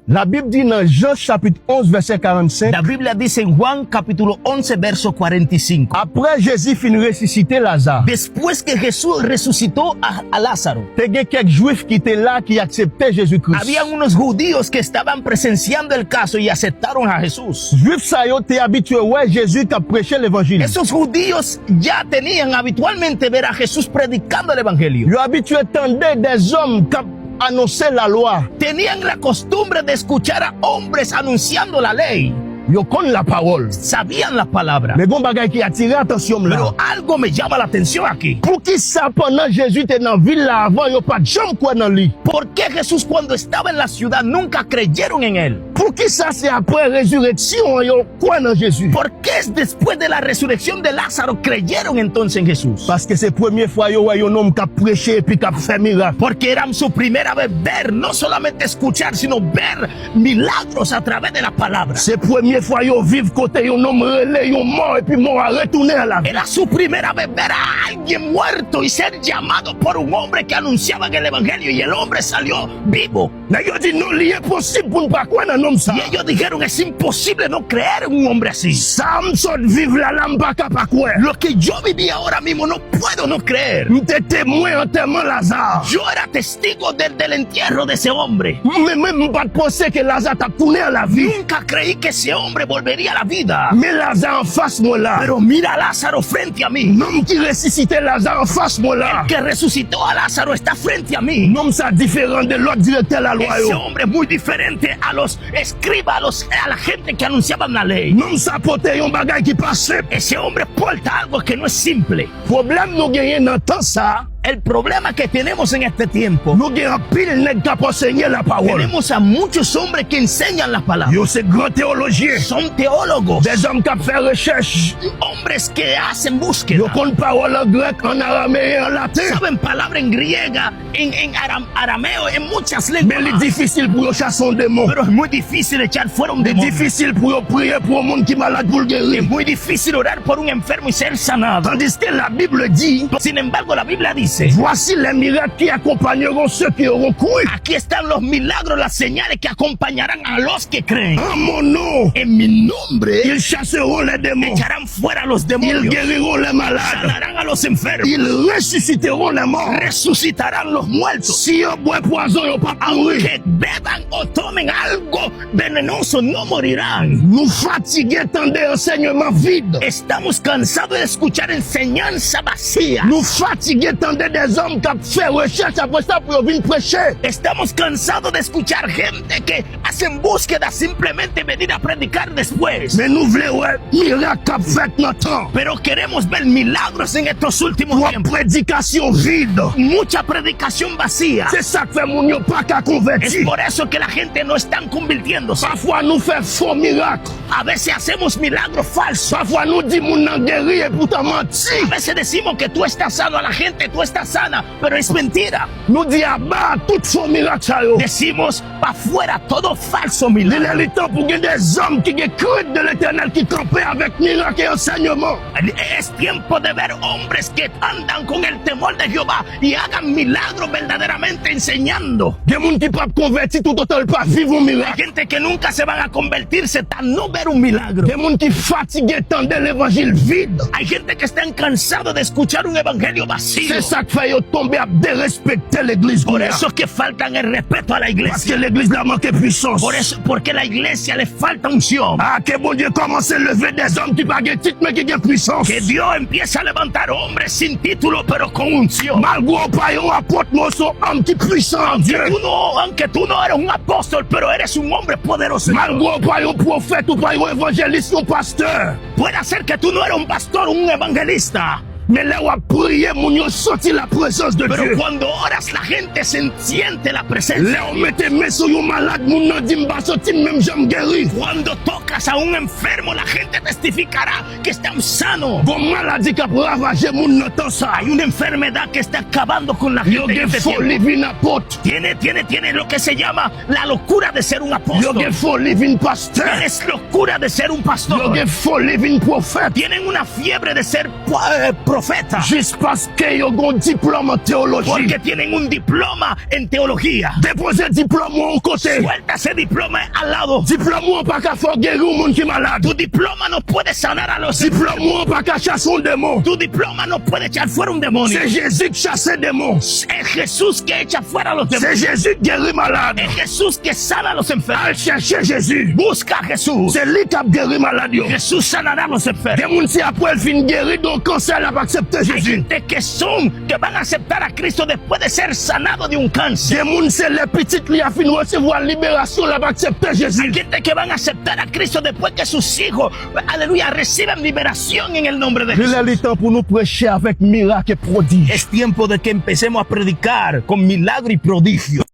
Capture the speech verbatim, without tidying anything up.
Labib di nan Jan chapit onz vèsè karannsenk, La Biblia dice en Juan capítulo once, verso cuarenta y cinco. Apre Jezi fin resisite Laza, Después que Jesús resucitó a, a Lázaro, te gen kèk Jwif ki te la ki aksepte Jezi Kris. Habían unos judíos que estaban presenciando el caso y aceptaron a Jesús. Jwif sa yo te abitye wè Jezi k ap preche levanjil. Esos judíos ya tenían habitualmente ver a Jesús predicando el evangelio. Yo abitye tande dèzòm k ap anonse lalwa. Tenían la costumbre de escuchar a hombres anunciando la ley. Yo konn lapawòl. Sabían la palabra. Men gon bagay ki atire atansyon m la. Pero algo me llama la atención aquí. Poukisa pandan Jezi te nan vil la avan yo pa t janm kwè nan li? ¿Por qué Jesús cuando estaba en la ciudad nunca creyeron en él? Poukisa se apre rezireksyon an yo kwè nan Jezi? ¿Por qué es después de la resurrección de Lázaro creyeron entonces en Jesús? Paske se premye fwa yo wè yon nonm k ap preche epi k ap fè mirak. Porque era su primera vez ver, no solamente escuchar, sino ver milagros a través de la palabra. Se premye fwa yo viv kote yon nonm rele yon mò epi mò a retounen a lavi. Era su primera vez ver a alguien muerto y ser llamado por un hombre que anunciaba el evangelio y el hombre salió vivo. Nèg yo di non, li enposib pou n pa kwè nan nonm sa. Y ellos dijeron, es imposible no creer en un hombre así. Sa m sot viv la la, m pa ka pa kwè. Lo que yo viví ahora mismo no puedo no creer. M te temwen antèman Laza. Yo era testigo del, del entierro de ese hombre. Men mwen, m pa t panse ke Laza t ap tounen a lavi. Nunca creí que ese hombre volvería a la vida. Men Laza anfas mwen la. Pero mira a Lázaro frente a mí. Nonm ki resisite Laza anfas mwen la. El que resucitó a Lázaro está frente a mí. Nonm sa diferan de lòt direktè lalwa Ese yo. Hombre es muy diferente a los escribas, a, los, a la gente que anunciaban la ley. Nonm sa pote yon bagay ki pa senp. Ese hombre porta algo que no es simple. Pwoblèm nou genyen nan tan sa, El problema que tenemos en este tiempo, nou gen anpil nèg k ap ansenye lapawòl. Tenemos a muchos hombres que enseñan la palabra. Yo se gran teyolojyen. Son teólogos, Dèzòm k ap fè rechèch. Hombres que hacen búsqueda. Yo konn pawòl an grèk, an arameyen, an laten. Saben palabra en griega, en, en aram- arameo, en muchas Men li lenguas. Difisil pou yo chase yon demon. Pero es muy difícil echar fuera un Li demonio. Difisil pou yo priye pou yon moun ki malad pou l geri. Es muy difícil orar por un enfermo y ser sanado. Tandis que la Bible dit, Sin embargo, la Biblia dice, Voici les miracles qui accompagneront ceux qui auront cru. Aquí están los milagros, las señales que acompañarán a los que creen. En mon nom, En mi nombre ils chasseront les démons. Echarán fuera a los Ils demonios. Guériront les malades. Sanarán a los enfermos. Ils ressusciteront les morts. Resucitarán los muertos. Si yo bwè pwazon, yo p ap mouri. Aunque beban o tomen algo venenoso, no morirán. Nou fatige tande ansèyman vid. Estamos cansados de escuchar enseñanza vacía. Nou fatige tande dèzòm k ap fè rechèch apre sa pou yo vin preche. Estamos cansados de escuchar gente que hacen búsqueda simplemente venir a predicar después. Men nou vle wè mirak k ap fèt nan tan. Pero queremos ver milagros en estos últimos Twòp tiempos. Predikasyon vid. Mucha predicación vacía. Se sa k fè moun yo pa ka Es konvèti. Por eso que la gente no están convirtiéndose. Pafwa nou fè fo mirak. A veces hacemos milagros falsos. Pafwa nou di moun nan geri e poutan manti. A veces decimos que tú estás sano a la gente, tú estás sana, pero es mentira. Nou di aba tout fo mirak sa yo. Decimos pa fuera todo falso Li lè milagro. Li tan pou gen dèzòm ki gen krent de Letènèl ki kanpe avèk mirak e ansèyman. Es tiempo de ver hombres que andan con el temor de Jehová y hagan milagros verdaderamente enseñando. Gen moun ki p ap konvèti toutotan l pa viv yon Hay mirak. Gente que nunca se van a convertirse hasta no ver un milagro. Gen moun ki fatige tande levanjil vid. Hay gente que están cansados de escuchar un evangelio vacío. Se sa k fè yo tonbe ap derespekte legliz Por kounye a. Eso es que faltan el respeto a la iglesia. Paske legliz la manke pwisans. Por eso, porque la iglesia le falta unción. Ah, ke Bondye kòmanse leve dèzòm ki pa gen tit men ki gen pwisans. Que Dios empiece a levantar hombres sin título pero con unción. Malgre w pa yon apot men w se yon òm ki pwisan an Dye. Tú no, aunque tú no eres un apóstol, pero eres un hombre poderoso. Malgre w pa yon pwofèt, ou pa yon evanjelis, yon pastè. Puede ser que tú no eres un pastor, un evangelista. Men lè w ap priye, moun yo santi la prezans de Pero Dye. Cuando oras, la gente se siente la presencia. Lè w mete men sou yon malad, moun nan di m pa santi m menm jan m geri. Cuando tocas a un enfermo, la gente testificará que están sanos. Gon maladi k ap ravaje moun nan tan sa. Hay una enfermedad que está acabando con la gente. Yo En gen este foli tiempo. Vin apot. Tiene, tiene, tiene lo que se llama la locura de ser un Yo apóstol. Gen foli vin pastè. Tienes locura de ser un Yo pastor. Gen foli vin pwofèt. Tienen una fiebre de ser eh, profeta. Jis paske yo gen yon diplòm an teyoloji. Porque tienen un diploma en teología. Depoze diplòm ou yon kote. Suelta ese diploma al lado. Diplòm ou an pa ka fè w geri yon moun ki malad. Tu diploma no puede sanar a los enfermos. Diplòm ou an pa ka chase yon demon. Tu diploma no puede echar fuera un demonio. Se Jezi k chase demon. Es Jesús que echa fuera a los demonios. Se Jezi k geri malad. Es Jesús que sana a los enfermos. Al chèche Jezi. Busca a Jesús. Se li k ap geri malad yo. Jesús sanará a los enfermos. Gen moun se apre l fin geri de yon kansè l ap aksepte Jezi. Hay gente que son, que van a aceptar a Cristo después de ser sanado de un cáncer. Gen moun se lè pitit li a fin resevwa liberasyon l ap aksepte Jezi. Hay gente que van a aceptar a Cristo después que sus hijos, aleluya, reciben liberación en el nombre de Jesús. Li lè li tan pou nou preche avèk mirak e pwodij. Es tiempo de que empecemos a predicar con milagro y prodigio.